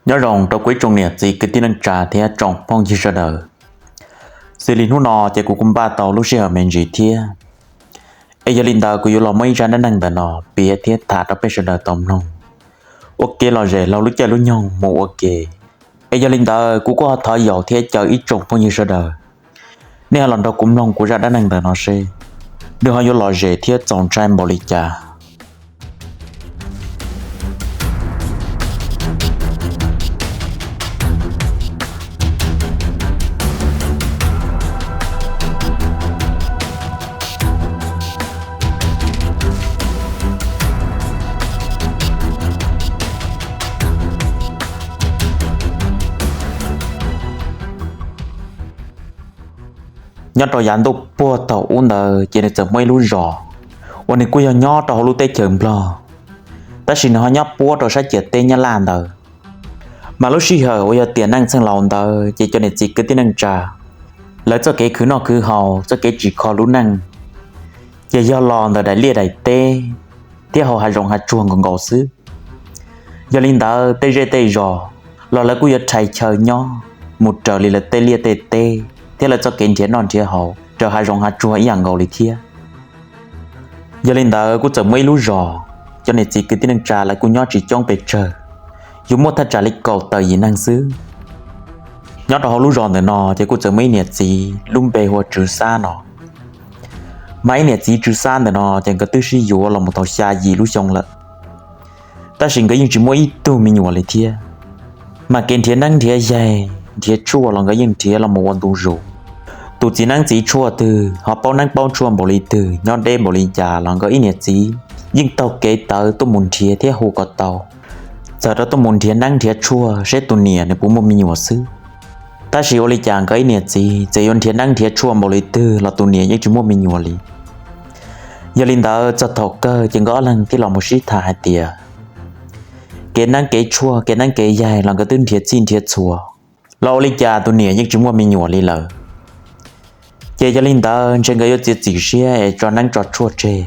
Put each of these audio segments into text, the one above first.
Nyob zoo rau kuv ib tsoom niam txiv kwv tij neej tsa thiab tsoom phooj ywg sawv daws. Xws li hnub no ces kuv kuj npaj tau lub sij hawm me ntsis thiab, es yog li ntawd kuv yuav los muaj ib zaj dab neeg ntawm no piav thiab tham rau peb sawv daws tau mloog ua kev lom zem laug lub caij lub nyoog mus ua ke. Es yog li ntawd kuv kuj ho thov yaum thiab caw ib tsoom phooj ywg sawv daws, nej ho los nrog kuv mloog kuv zaj dab neeg ntawm no seb nws ho yuav lom zem thiab txaus ntshai npaum li cas. Nyob rau yav ntuj puag thaum ub ntawd ces nws txawm muaj ib lub zos uas nws kuj yog nyob rau hauv lub teb chaws Nplog, tab sis nws ho nyob puab rau sab ciam teb Nyab Laj ntawd. Mas lub sij hawm uas yog tiam neej txheej laus ntawd ces cov niam txiv kwv tij neej tsa, lawv txoj kev khwv noj khwv haus, txoj kev tsim kho lub neej ces yog los ntawm daim liaj daim teb thiab hauv hav zoov hav tsuag nkaus nkaus xwb. Yog li ntawd tej zej tej zos los lawv kuj yuav rhais chaw nyob mus raws li lawv tej liaj tej teb thiab lawv txoj kev nrhiav noj nrhiav haus raws hav zoov hav tsuag ib yam nkaus li thiab. Yog li ntawd kuj txawm muaj ib lub zos, cov niam txiv kwv tij neej tsa lawv kuj nyob tsis coob pes tsawg, yuav muaj thaj tsam li kaum tawm yim neeg xwb. Nyob rau hauv lub zos ntawm no ces kuj txawm muaj ib niam txiv lub npe hu ua Tswv Xab no. Mas ib niam txiv Tswv Xab ntawm no ces nkawd twb sib yuav los mus tau xya yim lub xyoo lawm, tab sis nkawd yeej tsis muaj ib tug me nyuam li thiab. Mas kev nrhiav neeb nrhiav yaig nrhiav tshuaj los nkawd yeej nrhiav los mus ua ntu zus. Tus txiv neeb txiv tshuaj twg ho paub neeb paub tshuaj npaum li twg, nyob deb npaum li cas los nkawd ib niam txiv yeej taug kev tawv tuaj mus nrhiav thiab hu kom tau, txawm rau tuaj mus nrhiav neeb nrhiav tshuaj seb tus niam nws puas muaj me nyuam xwb. Tab sis ua li cas nkawd ib niam txiv txawm yuav nrhiav neeb nrhiav tshuaj npaum li twg los tus niam yeej tsis muaj me nyuam li. Yog li ntawd txog thaum kawg ces nkawd ob leeg thiaj los mus sib tham hais tias kev neeb kev tshuaj kev neeb kev yaig los nkawd twb nrhiav txhij nrhiav txhua, los ua li cas tus niam yeej tsis muaj me nyuam li lawm. Ces yog li ntawd ntshe nkawd yuav txiav txim siab es tso neeb tso tshuaj tseg,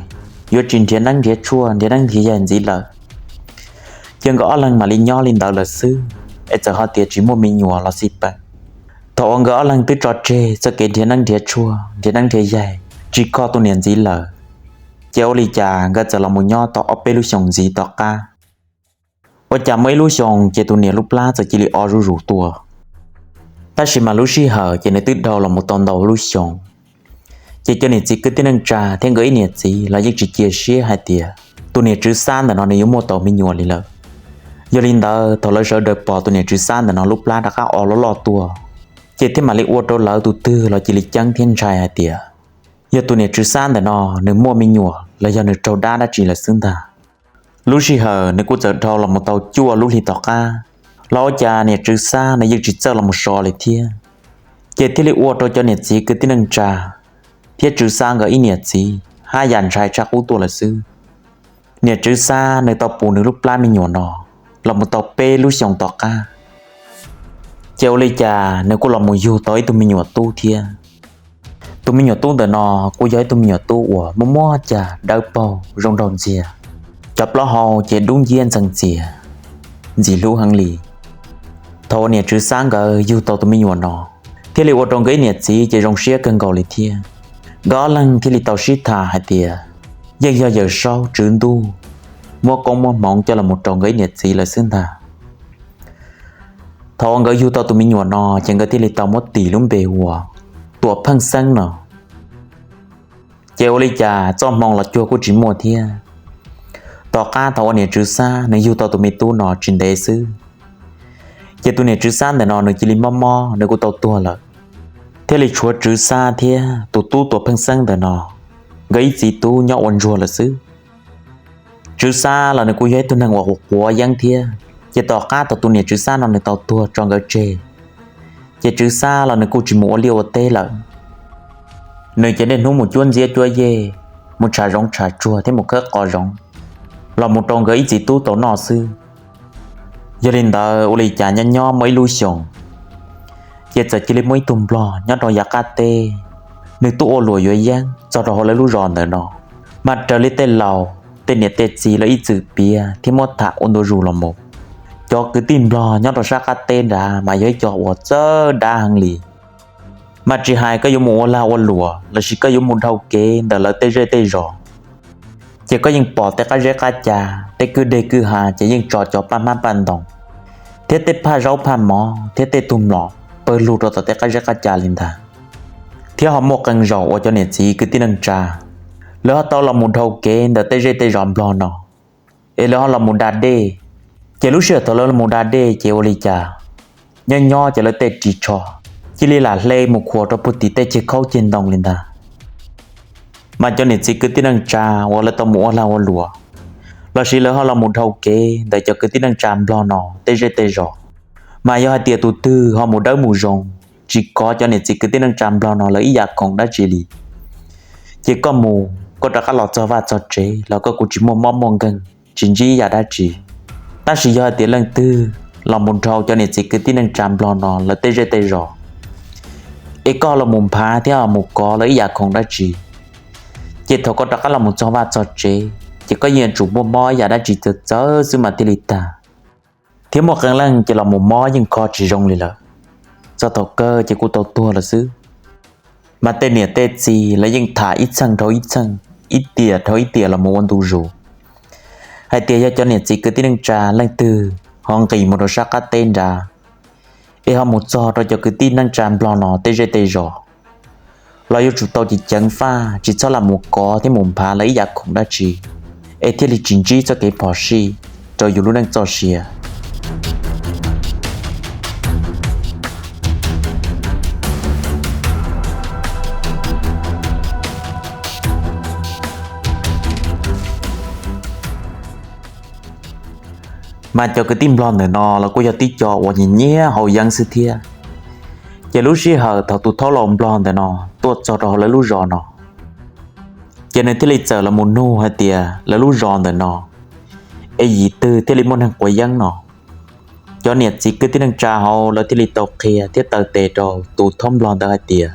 yuav tsis nrhiav neeb nrhiav tshuaj nrhiav neeb nrhiav yaig ntxiv lawm. Ces nkawd ob leeg mam li nyob li ntawd lawm xwb, es txawm ho tias tsis muaj me nyuam los xij peem. Thaum uas nkawd ob leeg twb tso tseg txoj kev nrhiav neeb nrhiav tshuaj nrhiav neeb nrhiav yaig tsis kho tus niam ntxiv lawm, ces ua li cas nkawd txawm los mus nyob tau ob peb lub xyoos ntxiv tom qab, ua cas muaj ib lub xyoos ces tus niam lub plab txawm cia li o zuj zus tuaj. Tab sis mas lub sij hawm ces nws twb dhau los mus tau ntau lub xyoos, ces cov niam txiv kwv tij neej tsa thiab nkawd ib niam txiv los yeej tsis cia siab hais tias tus niam Tswv Xab ntawm no nws yuav muaj tau me nyuam li lawm. Yog li ntawd thaum lawv sawv daws pom tus niam Tswv Xab ntawm no lub plab rov qab o loj loj tuaj, ces thiaj mam li ua rau lawv tus twg los cia li ceeb thiab ntshai hais tias yog tus niam Tswv Xab ntawm no nws muaj me nyuam los yog nws raug dab dab tsi lawm xwb ntag. Lub sij hawm nws kuj txawm dhau los mus tau cuaj lub hlis tom qab, los ua cas niam Tswv Xab nws yeej tsis txawj los mus so li thiab. Ces thiaj li ua rau cov niam txiv kwv tij neej tsa thiab Tswv Xab nkawd ib niam txiv haj yam ntshai tshaj qub tuaj lawm xwb. Niam Tswv Xab nws tau pum nws lub plab me nyuam no los mus tau peb lub xyoos tom qab, ces ua li cas nws kuj los mus yug tau ib tug me nyuam tub thiab. Tus me nyuam tub ntawm no kuj yog ib tug me nyuam tub uas muaj muab cag dawb paug zoo nraug ntxiag, cov plaub hau ces dub nciab ntxeev txias, ntxim hlub heev li. Thaum uas niam Tswv Xab nkawd yug tau tus me nyuam no, thiaj li ua rau nkawd ib niam txiv ces zoo siab kawg nkaus li thiab. Nkawd ob leeg thiaj li tau sib tham hais tias yeej yog Yawm Saub Tswv Ntuj muab koob muab hmoov coj los mus rau nkawd ib niam txiv lawm xwb ntag. Thaum uas nkawd yug tau tus me nyuam no ces nkawd thiaj li tau muab tis lub npe hu ua Tuam Pheej Xeeb no. Ces ua li cas txoj hmoo los cuag kuj tsis muaj thiab. Tom qab thaum uas niam Tswv Xab nws yug tau tus me tub no tsis ntev xwb, ces tus niam Tswv Xab ntawm no nws cia li mob mob nws kuj tau tuag lawm. Thiaj li tshuav Tswv Xab thiab tus tub Tuam Pheej Xeeb ntawm no nkawd ib txiv tub nyob ua ntsuag lawm xwb. Tswv Xab los nws kuj yog ib tug neeg uas quav quav yeeb thiab, ces tom qab thaum tus niam Tswv Xab no nws tau tuag tso nkawd tseg, ces Tswv Xab los nws kuj tsis mus ua liaj ua teb lawm. Nws ces niaj hnub mus cuab ntxiab cuab yej, mus tshav zoov tshav tsuag thiab mus khawb qos zoov los mus rau nkawd ib txiv tub tau noj xwb. Yog li ntawd ua li cas nyob nyob muaj ib lub xyoos, ces txawm cia li muaj ib tug nplog nyob rau yav qab teb, nws tuaj ua luam yuav yeeb txog rau hauv lawv lub zos ntawm no. Mas raws li tej laus tej niam tej txiv lawv ib txwm piav thiab muab tham ua ntu zus los mus, Cov kwv tij nplog nyob rau sab qab teb nrad mas yog ib co uas txawj dab heev li. Mas tsis hais koj yuav mus ua lag ua luam lossis koj yuav mus dhau kev ntawm lawv tej zej tej zos, ces koj yeej pom tej qab zeb qab ca, tej kwj deg kwj ha ces yeej tso cov paj hmab paj ntoos thiab tej phaj zaub phaj mov thiab tej tug mlom pawg lug rau tom tej qab zeb qab ca li ntag. Thiab ho muaj qee zaus uas cov niam txiv kwv tij neej tsa lawv ho tau los mus dhau kev ntawm tej zej tej zos nplog no, es lawv ho los mus da dej. Ces lub sij hawm thaum lawv los mus da dej ces ua li cas nyob nyob ces lawv tej ris tsho cia li lam hle mus khuam rau puag tim tej ceg khaub ceg ntoo li ntag. Mas cov niam txiv kwv tij neej tsa uas lawv tau mus ua lag ua luam lossis lawv ho los mus dhau kev ntawm cov kwv tij neej tsa nplog no tej zej tej zos, mas yog hais tias tus twg ho mus dawb mus zoo, tsis kov cov niam txiv kwv tij neej tsa nplog no lawv ib yam khoom dab tsi li, ces koj mus koj rov qab los txog vaj txog tsev los koj kuj tsis muaj mob muaj nkeeg, tsis ntsib ib yam dab tsi. Tab sis yog hais tias leej twg los mus dhau cov niam txiv kwv tij neej tsa nplog no lawv tej zej tej zos, es koj los mus nphav thiab los mus kov lawv ib yam khoom dab tsi, ces thaum koj rov qab los mus txog vaj txog tsev, ces koj yeej yuav tsum muaj mob ib yam dab tsi txawv txawv xwb mas thiaj li tag. Thiab muaj qee leej ces los mus mob yeej kho tsis zoo li lawm, txog thaum kawg ces kuj tau tuag lawm xwb. Mas tej niam tej txiv lawv yeej tham ib txheej dhau ib txheej, ib tiam dhau ib tiam los mus ua ntu zus, hais tias yog cov niam txiv kwv tij neej tsa leej twg ho nqis mus rau sab qab teb nrad, es ho mus txog rau cov kwv tij neej tsa nplog no tej zej tej zos, los yuav tsum tau ceev ceev faj tsis txhob lam mus kov thiab mus nphav lawv ib yam khoom dab tsi, es thiaj li tsis ntsib txoj kev phom sij rau yus lub neej txoj sia. Mas cov kwv tij nplog ntawm no los kuj yog tib co uas nyiam nyiam haus yeeb xwb thiab. Ces lub sij hawm thaum tus thaub laus nplog ntawm no tuaj txog rau hauv lawv lub zos no, ces nws thiaj li txawm los mus nug hais tias lawv lub zos ntawm no es yim twg thiaj li muaj neeg quav yeeb no. Cov niam txiv kwv tij neej tsa hauv lawv thiaj li tau qhia thiab taw tes rau tus thaub nplog ntawd hais tias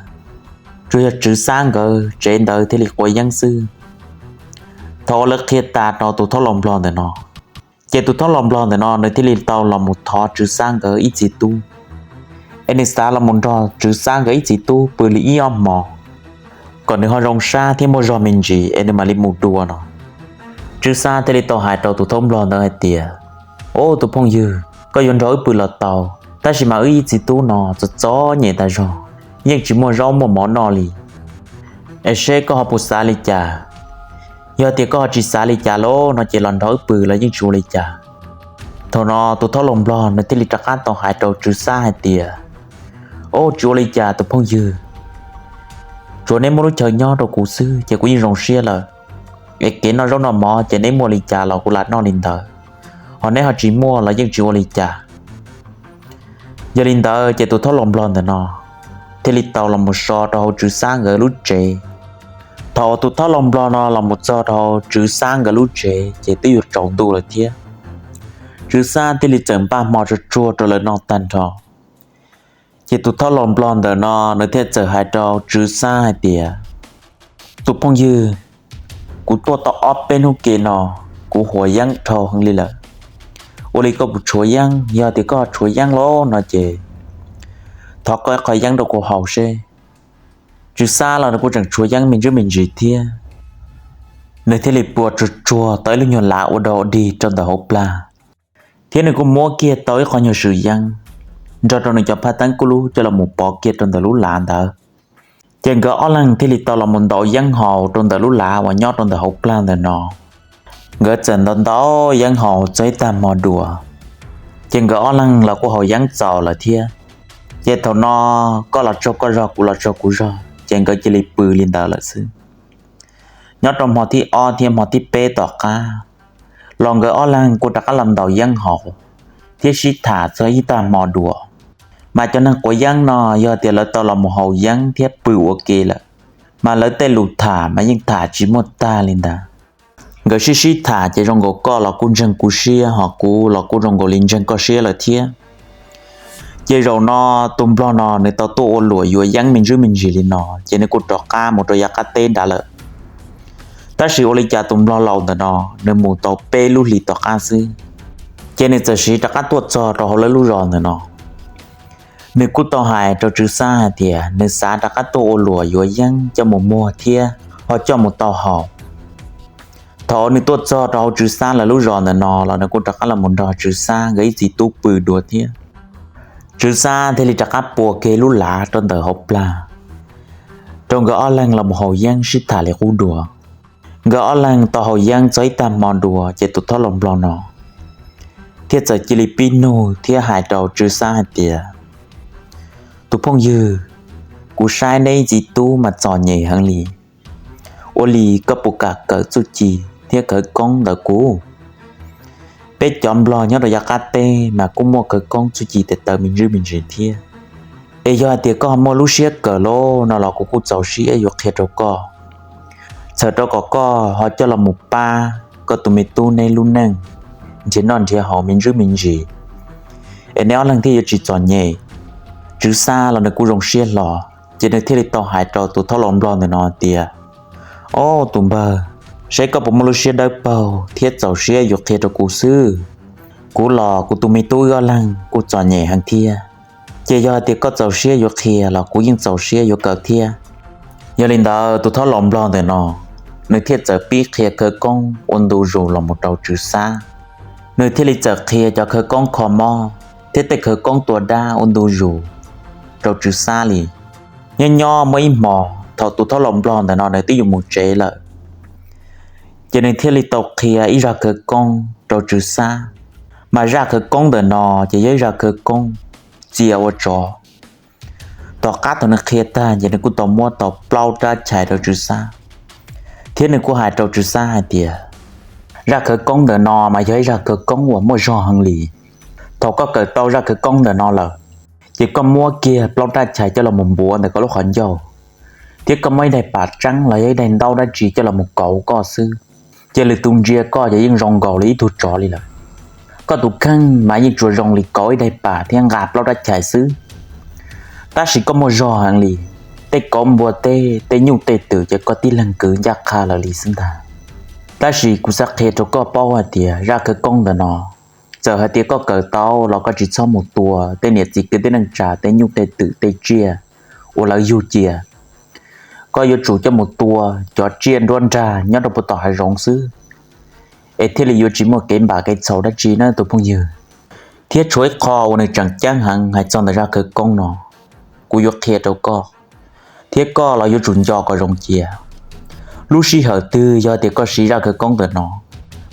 tsuas yog Tswv Xab nkawd tsev ntawd thiaj li quav yeeb xwb. Thaum uas lawv qhia tas rau tus thaub laus nplog ntawm no, ces tus thaub laus nplog ntawm no nws thiaj li tau los mus thov Tswv Xab nkawd ib txiv tub, es nws xav los mus nrog Tswv Xab nkawd ib txiv tub pw li ib ob hmo, kom nws ho zoo sab thiab muaj zog me ntsis es nws mam li mus dua no. Tswv Xab thiaj li tau hais rau tus thaub nplog ntawd hais tias, Au, tus phooj ywg, koj yuav nrog wb pw los tau, tab sis mas wb ib txiv tub no txom txom nyem tas zog, yeej tsis muaj zaub muaj mov noj li. Es seb koj ho puas xav li cas? Yog tias koj ho tsis xav li cas lawm no ces los nrog wb pw los yeej tsis ua li cas. Thaum no tus thaub laus nplog nws thiaj li rov qab tau hais rau Tswv Xab hais tias, Au, tsis ua li cas tus phooj ywg, tsuas neb muaj lub chaw nyob rau kuv xwb ces kuv yeej zoo siab lawm. Es kev noj zaub noj mov ces neb muaj li cas los kuv lam noj li ntawd, ho neb ho tsis muaj los yeej tsis ua li cas. Yog li ntawd ces tus thaub laus nplog ntawm no thiaj li tau los mus so rau hauv Tswv Xab nkawd lub tsev. Thaum uas tus thaub laus nplog no los mus txog rau hauv Tswv Xab nkawd lub tsev ces twb yuav tsaus ntuj lawm thiab. Tswv Xab thiaj li txawm npaj hmo tsuag tsuag rau lawv noj tag nrho. Ces tus thaub laus nplog ntawm no nws thiaj txawm hais rau Tswv Xab hais tias, Tus phooj ywg, kuv tuaj tau ob peb hnub ke no, kuv huas yeeb dhau heev li lawm. Ua li koj puas tshuav yeeb? Yog tias koj tshuav yeeb lawm no ces thov koj ib qho yeeb rau kuv haus seb. Tswv Xab los nws kuj tseem tshuav yeeb me ntsis me ntsis thiab. Nws thiaj li pua tsuag tsuag tau ib lub nyuag lav ua dog ua dig rau ntawm hauv plag, thiab nws kuj muab kiag tau ib qho nyuag swm yeeb nrog rau nws cov phaj teeb kub lub coj los mus pov kiag rau ntawm lub lav ntawd. Ces nkawd ob leeg thiaj li tau los mus ntaus yeeb haus rau ntawm lub lav uas nyob rau ntawm hauv plag ntawm no. Nkawd txawm ntaus ntaus yeeb haus txog ib tag hmo dua, ces nkawd ob leeg los kuj haus yeeb txaus lawm thiab. Ces thaum no koj los tsaug koj zog kuv los tsaug kuv zog ces nkawd cia li pw li ntawd lawm xwb. Nyob rau hmo thib ob thiab hmo thib peb tom qab los nkawd ob leeg kuj rov qab los ntaus yeeb haus thiab sib tham txog ib tag hmo dua. Mas cov neeg quav yeeb no yog tias lawv tau los mus haus yeeb thiab pw ua ke lawm, mas lawv tej lus tham mas yeej tham tsis muaj tag li ntag. Nkawd sib sib tham ces zoo nkaus koj los kuj ntseeg kuv siab, ho kuv los kuj zoo nkaus li ntseeg koj siab lawm thiab. Ces zaum no tus nplog no nws tau tuaj ua luam yuav yeeb me ntsis me ntsis li no ces nws kuj rov qab mus rau yav qab teb nrad lawm. Tab sis ua li cas tus nplog laus ntawm no nws mus tau peb lub hlis tom qab xwb, Ces nws txawm siv rov qab tuaj txog rau hauv lawv lub zos ntawm no. Nws kuj tau hais rau Tswv Xab hais tias nws xav rov qab tuaj ua luam yuav yeeb coj mus muag thiab ho coj mus tau haus. Thaum nws tuaj txog rau hauv Tswv Xab lawv lub zos ntawm no los nws kuj rov qab los mus nrog Tswv Xab nkawd ib txiv tub pw dua thiab. Tswv Xab thiaj li rov qab pua kiag lub lav rau ntawm hauv plag rau nkawd ob leeg los mus haus yeeb sib tham li qub dua. Nkawd ob leeg tau haus yeeb txog ib tag hmo dua ces tus thob laus nplog no thiaj txawm cia li pib nug thiab hais rau Tswv Xab hais tias, Tus phooj ywg, kuv saib neb ib txiv tub mas txom nyem heev li. Ua li koj puas kam kawm txuj ci thiab khawv koob ntawm kuv? Peb cov nplog nyob rau yav qab teb mas kuj muaj khawv koob txuj ci tes taw me ntsis me ntsis thiab. Es yog hais tias koj ho muaj lub siab kawm lawm no los kuv kuj txaus siab yuav qhia rau koj, txhawm rau kom koj ho coj los mus pab koj tus me tub neb lub neej nrhiav noj nrhiav haus me ntsis me ntsis, es neb ob leeg thiaj yuav tsis txom nyem. Tswv Xab los nws kuj zoo siab hlo, ces nws thiaj li tau hais rau tus thob laus nplog ntawm no tias, Au tus npawg, saib koj puas muaj lub siab dawb paug thiab txaus siab yuav qhia rau kuv xwb. Kuv los kuv tus me tub wb ob leeg kuj txom nyem heev thiab, ces yog hais tias koj txaus siab yuav qhia los kuv yeej txaus siab yuav kawm thiab. Yog li ntawd tus thob laus nplog ntawm no nws thiaj txawm pib qhia khawv koob ua ntu zus los mus rau Tswv Xab. Nws thiaj li txawm qhia cov khawv koob kho mob thiab tej khawv koob tua dab ua ntu zus rau Tswv Xab li. Nyob nyob muaj ib hmo, thaum tus thob laus nplog ntawm no nws twb yuav mus tsev lawm, ces nws thiaj li tau qhia ib zaj khawv koob rau Tswv Xab. Mas zaj khawv koob ntawm no ces yog ib zaj khawv koob txia ua tsov. Tom qab thaum nws qhia tag ces nws kuj tau muab tau plaub rab chais rau Tswv Xab, thiab nws kuj hais rau Tswv Xab hais tias, Zaj khawv koob ntawm no mas yog ib zaj khawv koob uas muaj zog heev li. Thaum koj kawm tau zaj khawv koob ntawm no lawm, ces koj muab kiag plaub rab chais coj los mus npuav ntawm koj lub qhov ncauj, thiab koj muab ib daim pam tseeb los yog ib daim ntaub dab tsi coj los mus kauv koj xwb, ces lwm tus ntsia koj ces yeej zoo nkaus li ib tug tsov li lawm. Koj tus kheej mas yeej tsuas zoo li kauv ib daim pam thiab nqa plaub rab chais xwb. Tab sis koj muaj zog heev li, tej kauv npua teb, tej nyuj tej twm ces koj tib leeg kwv ncaj qha lawm li xwb ntag. Tab sis kuv xav qhia rau koj paub hais tias zaj khawv koob ntawm no, txawm hais tias koj kawm tau los koj tsis txhob mus tua tej niam txiv kwv tij neej tsa tej nyuj tej twm tej tsiaj uas lawv yug cia. Koj yuav tsum coj mus tua cov tsiaj nruab nrag nyob rau puag tom hav zoov xwb, es thiaj li yuav tsis muaj kev npam kev txhaum dab tsi na tus phooj ywg. Thiab tshuav ib qho uas nws tseem ceeb heev hais txog ntawm zaj khawv koob no, kuv yuav qhia rau koj, thiab koj los yuav tsum nco kom zoo cia. Lub sij hawm twg yog tias koj siv zaj khawv koob ntawm no,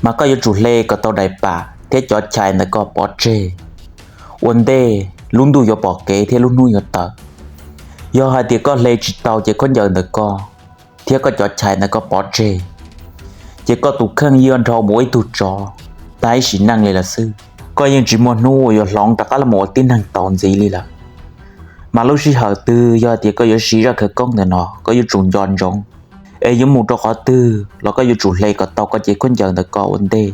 mas koj yuav tsum hle kom tau daim pam thiab cov chais ntawm koj pov tseg ua ntej lub ntuj yuav pom kev thiab lub hnub yuav tawm. Yog hais tias koj hle tsis tau cev khaub ncaws ntawm koj thiab koj cov chais ntawm koj pov tseg, ces koj tus kheej yuav nrhau mus ua ib tug tsov tag ib sim neej li lawm xwb. Koj yeej tsis muaj hnub uas yuav hloov rov qab los mus ua tib neeg tau ntxiv li lawm. Mas lub sij hawm twg yog tias koj yuav siv zaj khawv koob ntawm no, koj yuav tsum nco ntsoov, es yuav mus rau qhov twg los koj yuav tsum hle kom tau koj cev khaub ncaws ntawm koj ua ntej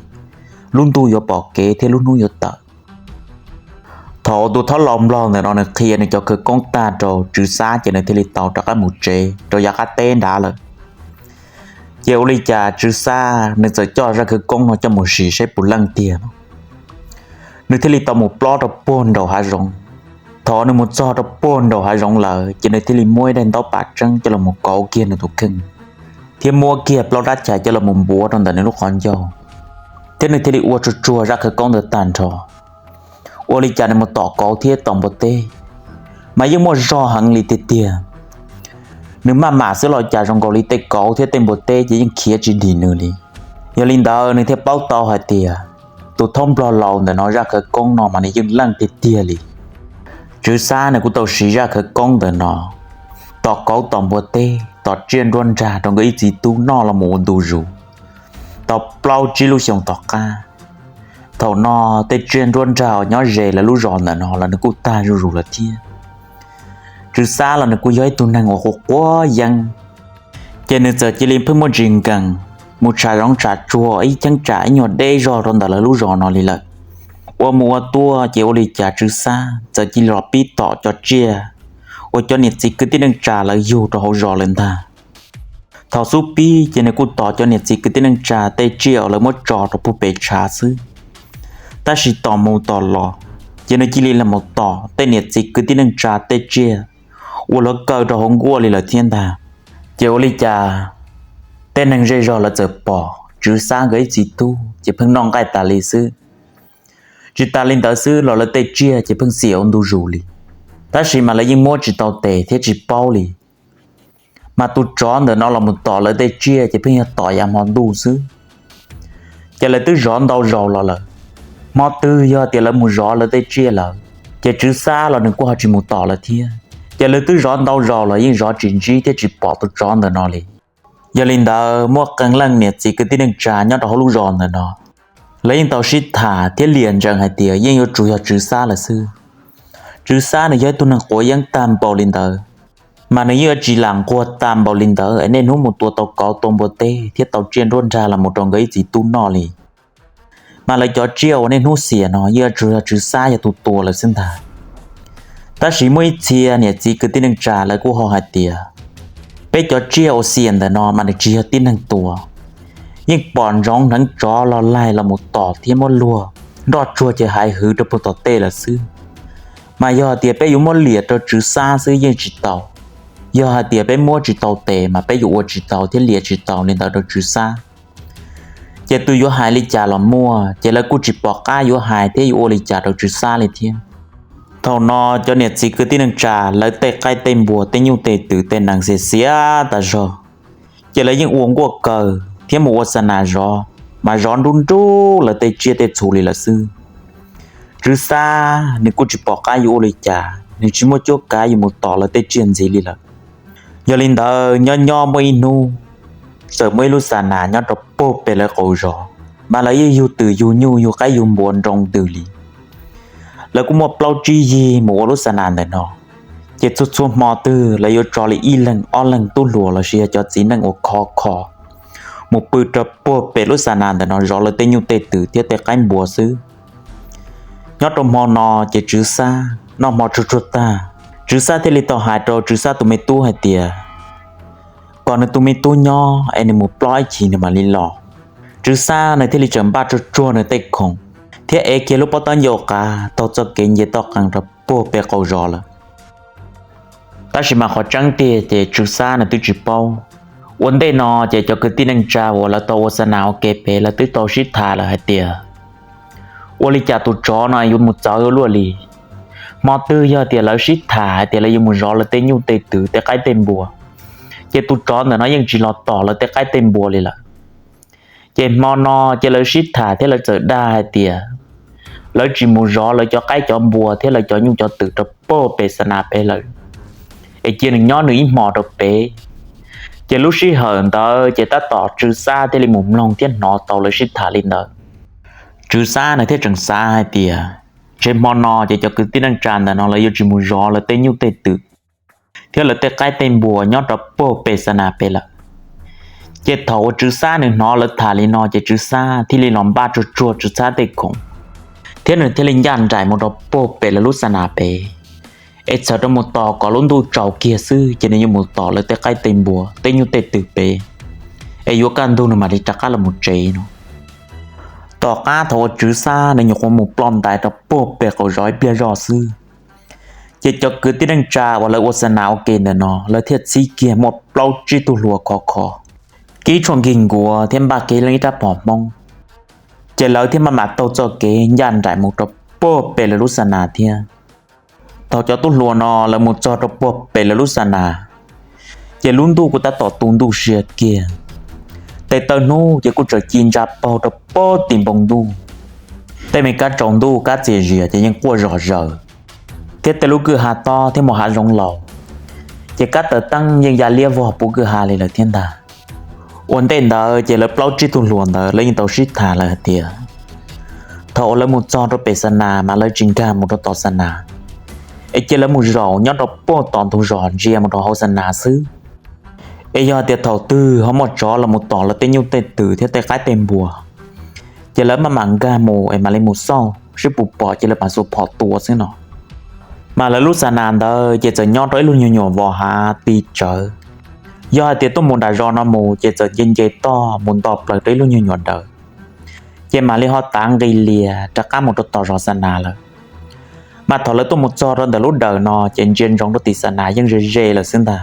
lub ntuj yuav pom kev thiab lub hnub yuav tawm. Thaum tus thaub laus nplog ntawm no nws qhia nws cov khawv koob tag rau Tswv Xab ces nws thiaj li tau rov qab mus tsev rau yav qab teb nrad lawm. Ces ua li cas Tswv Xab nws txawm coj zaj khawv koob no coj mus sim saib puas leej tiag no, nws thiaj li tau mus plob rau puag nraum hav zoov. Thaum nws mus txog rau puag nraum hav zoov lawm ces nws thiaj li muab ib daim ntaub pam tseeb coj los mus kauv kiag nws tus kheej, thiab muab kiag plaub rab chais coj los mus npuav rau ntawm nws lub qhov ncauj, thiab nws thiaj li ua tsuag tsuag zaj khawv koob ntawd tag nrho. Ua li cas nws mus tom kauv thiab tom npua teb, mas yeej muaj zog heev li tiag tiag. Nws maj mam xwb los cas zoo nkaus li tej kauv thiab tej npua teb ces yeej khiav tsis dim nws li. Yog li ntawd nws thiaj paub tau hais tias tus thaub nplog laus ntawm no zaj khawv koob no mas nws yeej leej tiag tiag li. Tswv Xab nws kuj tau siv zaj khawv koob ntawm no tom kauv tom npua teb tom tsiaj nruab nrag rau nkawd ib txiv tub noj los mus ua ntu zus. Tau plaub tsib lub xyoos tom qab, thaum no tej tsiaj nruab nrag uas nyob ze lawv lub zos ntawm no los nws kuj tag zuj zus lawm thiab. Tswv Xab los nws kuj yog ib tug neeg uas quav quav yeeb, ces nws txawm cia li pheej muaj tsis nkees mus tshav zoov tshav tsuag ib cheeb tsam ib nyuag deb zog rau ntawm lawv lub zos no li lawm. Ua mus ua tuaj ces ua li cas Tswv Xab txawm cia li los pib tom cov tsiaj uas cov niam txiv kwv tij neej tsa lawv yug rau hauv zos lawm ntag. Thaum xub pib ces nws kuj tom cov niam txiv kwv tij neej tsa tej tsiaj uas lawv muab tso rau puag pem tshav xwb. Tab sis tom mus tom los, ces nws cia li los mus tom tej niam txiv kwv tij neej tsa tej tsiaj uas luag kaw rau hauv nkuaj li lawm thiab ntag. Ces ua li cas tej neeg zej zog lawv txawm pom Tswv Xab nkawd ib txiv tub ces pheej noj nqaij tas li xwb. Tsis tas li ntawd xwb los lawv tej tsiaj ces pheej xiam ua ntu zus li. Tab sis mas lawv yeej muab tsis tau tes thiab tsis paub li. Mas tus tsov ntawm no los mus tom lawv tej tsiaj ces pheej yog tom yav hmo ntuj xwb. Ces lawv twb zov ntau zaus los lawm. Hmo twg yog tias lawv mus zov lawv tej tsiaj lawm, ces Tswv Xab los nws kuj ho tsis mus tom lawv thiab. Ces lawv twb zov ntau zaus los yeej zov tsis ntsib thiab tsis pom tus tsov ntawm no li. Yog li ntawd muaj qee leej niam txiv kwv tij neej tsa nyob rau hauv lub zos ntawm no, lawv yeej tau sib tham thiab liam ntsees hais tias yeej yuav tsum yog Tswv Xab lawm xwb. Tswv Xab nws yog ib tug neeg quav yeeb tag npaum li ntawd, mas nws yeej yuav tsis lam nquag tag npaum li ntawd es niaj hnub mus tua tau kauv tua npua teb thiab tau tsiaj nruab nrag los mus rau nkawd ib txiv tub noj li. Mas lawv cov tsiaj uas niaj hnub xiam no yeej yuav tsum yog Tswv Xab yog tus tua lawm xwb ntag. Tab sis muaj ib txhia niam txiv kwv tij neej tsa lawv kuj ho hais tias, peb cov tsiaj uas xiam ntawm no mas nws tsis yog tib neeg tua. Yeej pom ntsoov hneev tsov los laig los mus tom thiab muab luag nroj tsuag ces hais hwv rau puag tom tej lawm xwb. Mas yog hais tias peb yuav muab liam rau Tswv Xab xwb yeej tsis tau. Yog hais tias peb muab tsis tau tes mas peb yuav ua tsis tau thiab liam tsis tau li ntawd rau Tswv Xab. Ces tus yuav hais li cas los muaj, ces lawv kuj tsis pom qab yuav hais thiab yuav ua li cas rau Tswv Xab li thiab. Thaum no cov niam txiv kwv tij neej tsa lawv tej qaib tej npua tej nyuj tej twm tej nees xiam xiam tas zog, ces lawv yeej ua nkuaj kaw thiab mus ua xa nas zov, mas zov nrub nrub lawv tej tsiaj tej txhu li lawm xwb. Tswv Xab nws kuj tsis pom qab yuav ua li cas, nws tsis muaj cuab kav yuav mus tom lawv tej tsiaj ntxiv li lawm. Yog li ntawd nyob nyob muaj ib hnub, txawm muaj ib lub xa nas nyob rau puag pem lawv qaum zos, mas lawv yeej yug twm yug nyuj yug qaib yug npua nroo ntws li. Lawv kuj muaj plaub tsib yig mus ua lub xa nas ntawm no, ces txhua txhua hmo twg lawv yuav tso li ib leeg ob leeg tub hluas los sis yog cov txiv neej uas khov kho mus pw rau puag pem lub xa nas ntawm no zov lawv tej nyuj tej twm thiab tej qaib npua xwb. Nyob rau hmo no ces Tswv Xab noj hmo tsuag tsuag tag, Tswv Xab thiaj li tau hais rau Tswv Xab tus me tub hais tias, kom nws tus me tub nyob es nws mus plob ib chim nws mam li los. Tswv Xab nws thiaj li tseem npaj tsuag tsuag nws tej khoom thiab ev kiag lub pob taub ncauj qav taug txoj kev nce toj qees rau puag pem qaum zos lawm. Tab sis mas qhov tseeb tiag ces Tswv Xab nws twb tsis paub. Ua ntej no ces cov kwv tij neej tsa uas lawv tau ua xa nas ua ke pem lawv twb tau sib tham lawm hais tias, ua li cas tus tsov no yuav mus txawv ua luaj li. Hmo twg yog tias lawv sib tham hais tias lawv yuav mus zov lawv tej nyuj tej twm tej qaib tej npua, ces tus tsov ntawm no yeej tsis los tom lawv tej qaib tej npua li lawm. Ces hmo no ces lawv sib tham thiab lawv txawm dag hais tias lawv tsis mus zov lawv cov qaib cov npua thiab lawv cov nyuj cov twm rau puag pem xa nas pem lawm, es cia nws nyob nws ib hmos rau pem. Ces lub sij hawm ntawd ces tab tom Tswv Xab thiaj li mus mloog thiab hnov tau lawv sib tham li ntawd. Tswv Xab nws thiaj tseem xav hais tias, ntshe hmo no ces cov kwv tij neej tsa ntawm no lawv yuav tsis mus zov lawv tej nyuj tej twm thiab lawv tej qaib tej npua nyob rau puag pem xa nas pem lawm. Ces thaum uas Tswv Xab nws hnov lawv tham li no ces Tswv Xab thiaj li los npaj tsuag tsuag Tswv Xab tej khoom, thiab nws thiaj li ncaj nraim mus rau puag pem lawv lub xa nas pem, es txhawm rau mus tos kom lub ntuj tsaus kiag xwb ces nws yuav mus tom lawv tej qaib tej npua tej nyuj tej twm pem, es yuav kaj ntug nws mam li rov qab los mus tsev no. Tom qab thaum uas Tswv Xab nws nyuam qhuav mus ploj ntais rau puag pem qaum zos ib pliag zoj xwb, ces cov kwv tij neej tsa uas lawv ua xa nas ua ke ntawm no lawv thiaj txhib kiag muaj plaub tsib tug hluas khov kho, kib tshuaj nkig nkuav thiab npaj kev leej ib rab phom Hmoob, ces lawv thiaj maj mam taug txoj kev ncaj nraim mus rau puag pem lawv lub xa nas thiab. Thaum cov tub hluas no lawv mus txog rau puag pem lawv lub xa nas, ces lub ntuj kuj tab tom tu ntuj sia kiag. Tes taw hnub ces kuj tseem ci ntsa paug rau puag tim npoo ntuj. Tej me kab tsaus ntuj kab txias zias ces yeej quaj zom zaws, thiab tej lub kwj ha tob thiab mus hav zoov laus, ces kab taws teeb yeej ya liab vog puv kwj ha li lawm thiab ntag. Ua ntej ntawd ces lawv plaub tsib tug hluas ntawd lawv yeej tau sib tham lawm hais tias, thaum uas lawv mus txog rau pem xa nas mas lawv tsis nkag mus rau tom xa nas, es cia lawv mus zaum nyob rau puag tom ntug zos ntsia mus rau hauv xa nas xwb. Es yog hais tias thaum twg ho muaj tsov los mus tom lawv tej nyuj tej twm thiab tej qaib tej npua, ces lawv maj mam nkag mus es mam li mus xauj seb puas pom ces lawv mam xuas phom tua xwb no. Mas lawv lub xa nas ntawd ces txawm nyob rau ib lub nyuag nyuam vos hav ti tsawv. Yog hais tias tuaj mus nram zos no mus ces txawm nce nce toj mus nto plaws rau ib lub nyuag nyuam dawm. ces mam li ho tav nqis lias rov qab mus rau tom zos xa nas lawm. Mas thaum lawv tuaj mus txog rau ntawm lub dawm no ces ntsia ntsoov rau tim xa nas yeej ze ze lawm xwb ntag.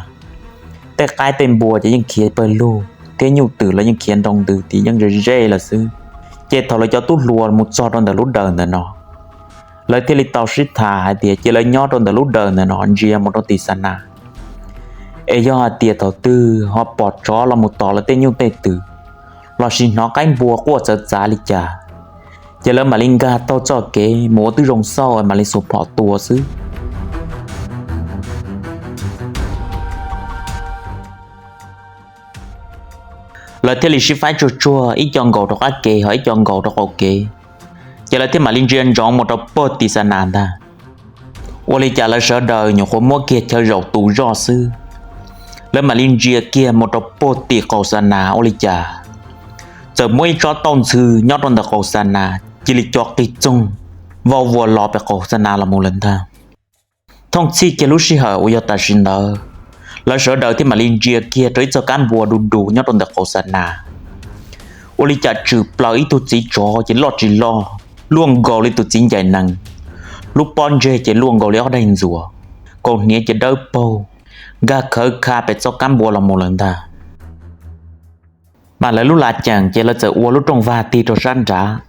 Tej qaib tej npua ces yeej khiav pawg lug thiab nyuj twm los yeej khiav nroo ntws tim yeej ze ze lawm xwb. Ces thaum lawv cov tub hluas mus txog rau ntawm lub dawm ntawm no, lawv thiaj li tau sib tham hais tias cia lawv nyob rau ntawm lub dawm ntawm no ntsia mus rau tim xa nas, es yog hais tias thaum twg ho pom tsov los mus tom lawv tej nyuj tej twm, lossis hnov qaib npua quaj txawv txav li cas, ces lawv mam li nkag taug txoj kev mus ua twb zoo xauj mam li xuas phom tua xwb. Lawv thiaj li sib faib tsuag tsuag, ib co nkaus rau qab kev ho ib co nkaus rau qaum kev, ces lawv thiaj mam li ntsia ntsoov mus rau puag tim xa nas ntag. Ua li cas lawv sawv daws nyuam qhuav muab kiag chaw zaum tu zoj xwb, lawv mam li ntsia kiag mus rau puag tim qaum xa nas ua li cas txawm muaj ib tsob tauj ntxhw nyob rau ntawm qaum xa nas cia li co qig txoog vau vuas los pem qaum xa nas los mus lawm ntag. Thooj txhij kiag lub sij hawm uas yog tam sim ntawd, lawv sawv daws thiaj mam li ntsia kiag rau ib txoj kab npua du du nyob rau ntawm qaum xa nas. Ua li cas tshwm plaws ib tug txiv tsov ces loj tsis loj, luaj nkaus li tus txiv ncaim nees, lub pob ntseg ces luaj nkaus li ob daig ntxuas, kaus hniav ces dawb paug, nkag khawv kha pem txoj kab npua los mus lawm ntag. Mas lawv lub laj ceem ces lawv txawm ua lub rooj vag tig rau sab nrad,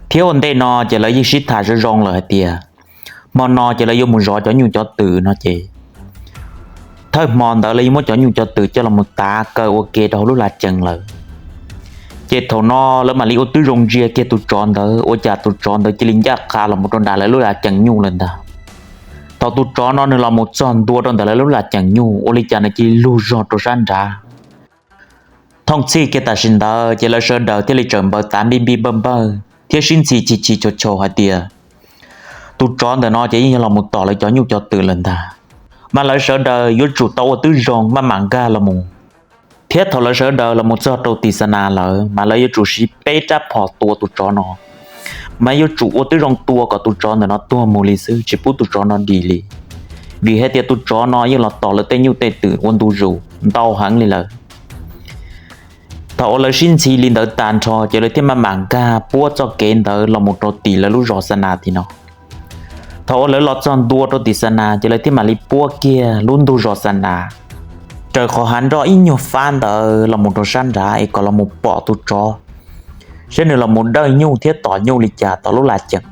thiab ua ntej no ces lawv yeej sib tham zoo zoo lawm hais tias hmo no ces lawv yuav mus zov cov nyuj cov twm no ces thawj hmo ntawd lawv yuav muab cov nyuj cov twm coj los mus tav kaw ua ke rau hauv lub laj ceem lawm. Ces thaum no lawv mam li ua twb zoo ntsia kiag tus tsov ntawd ua cas tus tsov ntawd cia li ncaj qha los mus rau nram lawv lub laj ceem nyuj lawm ntag. Thaum tus tsov no nws los mus txog ntua rau ntawm lawv lub laj ceem nyuj ua li cas nws cia li lug zog rau sab nrad. Thooj txhij kiag tam sim ntawd ces lawv sawv daws thiaj li tsawm npawv tav npij npij npawj npawj thiab sib ntxhi chis chis chaus chaus hais tias tus tsov ntawm no ces yeej yog los mus tom lawv cov nyuj cov twm lawm ntag. Mas lawv sawv daws yuav tsum tau ua twb zoo maj mam nkag los mus. Thiab thaum lawv sawv daws los mus txog rau tim xa nas lawm mas lawv yuav tsum siv peb rab phom tua tus tsov no, mas yuav tsum ua twb zoo tua kom tus tsov ntawm no tuag mus li xwb tsis pub tus tsov no dim li, vim hais tias tus tsov no yeej los tom lawv tej nyuj tej twm ua ntu zus ntau heev li lawm. Thaum uas lawv sib ntxhi li ntawd tag nrho ces lawv thiaj maj mam nkag puab txoj kev ntawd los mus rau tim lawv lub zos xa nas tim no. Thaum uas lawv los txog ntua rau tim xa nas ces lawv thiaj mam li puab kiag lub ntug zos xa nas raws qhov hav nroj ib nyuag fab ntawd los mus rau sab nrad es kom los mus pom tus tsov, saib nws los mus dawj nyuj thiab tom nyuj li cas tom lub laj ceem.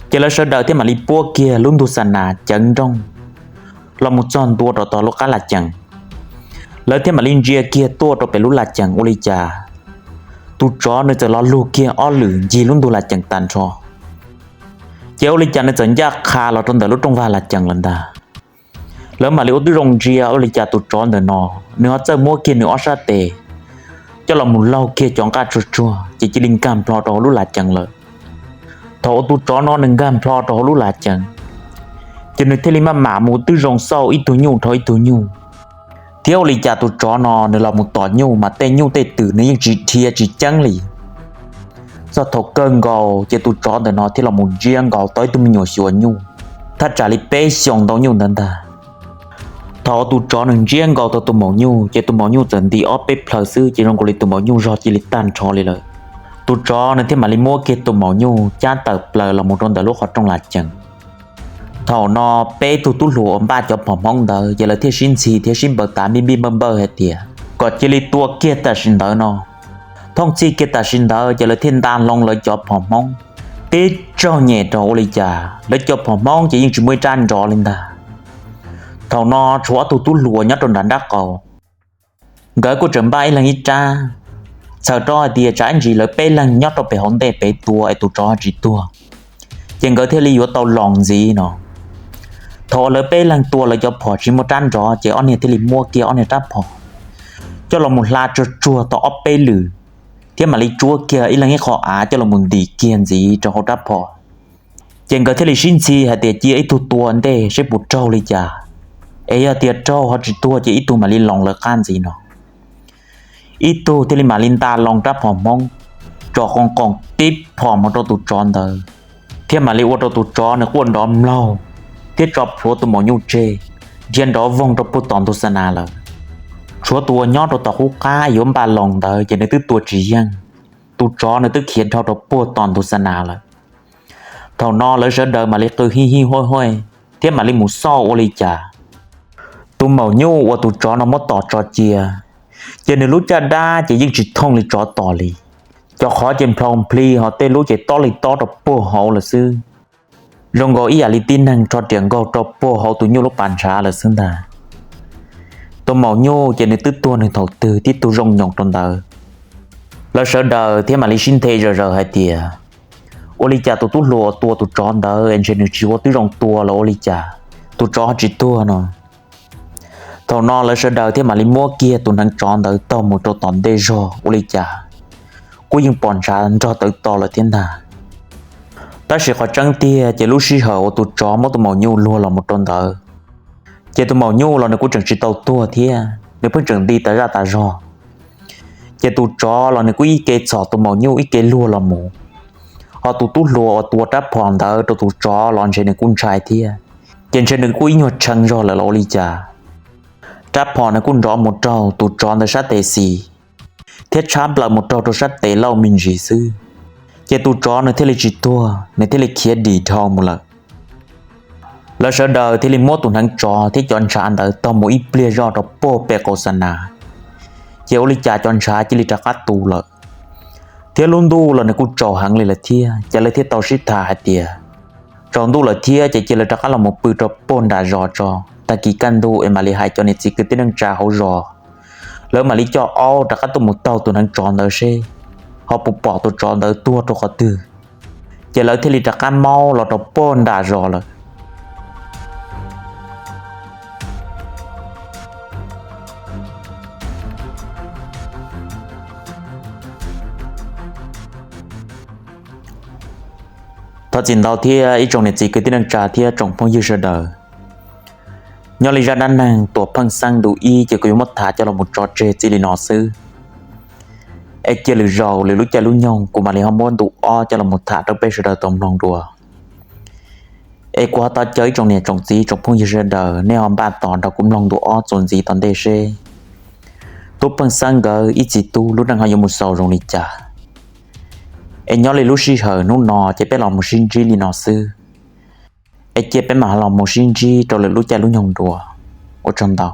Ces lawv sawv daws thiaj mam li puab kiag lub ntug xa nas ceev nrooj los mus txog ntua rau tom lub qab laj ceem. Lawv thiaj mam li ntsia kiag tuaj rau pem lub laj ceem ua li cas tus tsov nws txawm los lug kiag ob lwm ncig lub ntug laj ceem tag nrho. Ces ua li cas nws txawm ncaj qha los rau ntawm lub rooj vag laj ceem lawm ntag. Lawv mam li ua twb zoo ntsia ua li cas tus tsov ntawm no nws ho txawj muab kiag nws ob sab tes coj los mus laug kiag cov nqaj tsuag tsuag ces cia li nkag nplho rau hauv lub laj ceem lawm. Thaum uas tus tsov no nws nkag nplho rau hauv lub laj ceem, ces nws thiaj li maj mam mus twb zoo xauj ib tug nyuj dhau ib tug nyuj. Thiab ua li cas tus tsov no nws los mus tom nyuj mas tej nyuj tej twm nws yeej tsis dhia tsis ceeb li. Txog thaum kawg nkaus ces tus tsov ntawm no thiaj los mus ntsiab nkaus tau ib tug me nyuam xyuas nyuj, thaj tsam li peb xyoos ntau nyuj ntawd ntag. Thaum tus tsov nws ntsiab nkaus tau tus maum nyuj ces tus maum nyuj txawm nti ob peb plhaw xwb ces zoo nkaus li tus maum nyuj zog cia li tag nrho li lawm. Tus tsov nws thiaj mam li muab kiag tus maum nyuj cab tawm plaws los mus rau ntawm lub qhov rooj laj ceem. Thaum no peb tug tub hluas uas npaj cov phom hmoob ntawd ces lawv thiaj sib ntxhi thiab sib npawv tav npij npij npawj npawj hais tias kom cia li tua kiag tam sim ntawd no. Thooj txhij kiag tam sim ntawd ces lawv thiaj nta hlo lawv cov phom hmoob, tib tsaug nyem rau ua li cas lawv cov phom hmoob ces yeej tsis muaj ib rab nrov li ntag. Thaum no tshuav ob tug tub hluas nyob rau nram nrab qaum, nkawd kuj tseem npaj ib leeg ib rab, txhawm rau hais tias tsam ib ntsis lawv peb leeg nyob rau pem hauv ntej pem tua es tus tsov tsis tuag, ces nkawd thiaj li yuav tau los ntxiv no. Thaum uas lawv peb leeg tua lawv cov phom tsis muaj rab nrov ces ob niag thiaj li muab kiag ob niag rab phom coj los mus hla tsuag tsuag tau ob peb lwm, thiab mam li tsuab kiag ib leeg ib qho av coj los mus ntim kiag ntxiv rau hauv rab phom. Ces nkawd thiaj li sib ntxhi hais tias cia ib tug tua ntej saib puas raug li cas, es yog tias raug ho tsis tuag ces ib tug mam li los lawv qab ntxiv no. Ib tug thiaj li mam li nta loo rab phom hmoob, tso qoos qoos tib phom mus rau tus tsov ntawd, thiab mam li ua rau tus tsov nws quaj nrov mlaug, thiab tso plhuav tus maum nyuj tseg, dhia nrov voog rau puag tom ntug xa nas lawm. Tshuav tus uas nyob rau tom qub qab yuav npaj loo ntawd ces nws twb tua tsis yeej. tus tsov nws twb khiav dhau rau puag tom ntug xa nas lawm. Thaum no lawv sawv daws mam li qw hij hij huaj huaj thiab mam li mus xauj ua li cas tus maum nyuj uas tus tsov no muab tom tso cia, ces nws lub caj dab ces yeej tsis thooj li tsov tom li. Cov qhov ces nplhau npli ho tej lub ces tob li tob rau puag hauv lawm xwb, zoo nkaus ib yam li tib neeg rho riam nkaug rau puag hauv tus nyuj lub pas ntshav lawm xwb ntag. Tus maum nyuj ces nws twb tuag nws thaum twg tib tug zoo nyoos rau ntawd. Lawv sawv daws thiaj mam li sib nthe zom zaws hais tias, ua li cas tus tub hluas tua tus tsov ntawd es ntshe nws tsis ua tib zoo tua los ua li cas, tus tsov ho tsis tuag no. Thaum no lawv sawv daws thiaj mam li muab kiag tus hneev tsov ntawd taug mus rau tom ntej zog ua li cas kuj yeej pom ntshav nrog tawv to lawm thiab ntag. Tab sis qhov tseeb tiag ces lub sij hawm uas tus tsov muab tus maum nyuj luag los mus rau ntawd, ces tus maum nyuj los nws kuj tseem tsis tau tuag thiab, nws pheej tseem nti tas zaj tas zog. Ces tus tsov los nws kuj ib ke txhom tus maum nyuj ib ke luag los mus. Ho tus tub hluas uas tua rab phom ntawd rau tus tsov los ntshe nws kuj ntshai thiab, ces ntshe nws kuj ib nyuag tshee zog lawm los ua li cas. Rab phom nws kuj nrov mus raug tus tsov ntawd sab tes xis thiab tshab plaws mus raug rau sab tes lauj me ntsis xwb, ces tus tsov nws thiaj li tsis tuag, nws thiaj li khiav dim dhau mus lawm. Lawv sawv daws thiaj li muab tus hneev tsov thiab cov ntshav ntawd taug mus ib pliag zoj rau puag pem qaum xa nas, ces ua li cas cov ntshav cia li rov qab tu lawm, thiab lub ntuj los nws kuj tsaus heev li lawm thiab. Ces lawv thiaj tau sib tham hais tias, tsaus ntuj lawm thiab ces cia lawv rov qab los mus pw rau puag nram zos tso, tag kis kaj ntug es mam li hais cov niam txiv kwv tij neej tsa hauv zos, lawv mam li coj aub rov qab tuaj mus taug tus hneev tsov ntawd seb ho puas pom tus tsov ntawd tuag rau qhov twg. Ces lawv thiaj li rov qab maub los rau puag nram zos lawm. Thov txim ntau thiab ib tsoom niam txiv kwv tij neej tsa thiab tsoom phooj ywg sawv daws. Nyob li zaj dab neeg Tuam Pheej Xeeb ntu ib ces kuv yuav muab tham coj los mus tso tseg txij li no xwb. Es cia lwm zaus lwm lub caij lub nyoog kuv mam li ho muab ntu ob coj los mus tham rau peb sawv daws tau mloog dua. Es kuv ho thov caw ib tsoom niam tsoom txiv tsoom phooj ywg sawv daws nej ho npaj tos nrog kuv mloog ntu ob txuas ntxiv tom ntej seb Tub Pheej Xeeb nkawd ib txiv tub lub neej ho yuav mus xaus zoo li cas. Es nyob li lub sij hawm hnub no ces peb los mus sib ntsib li no xwb. Es cia peb mam los mus sib ntsib rau lwm lub caij lub nyoog dua. Ua tsaug ntau.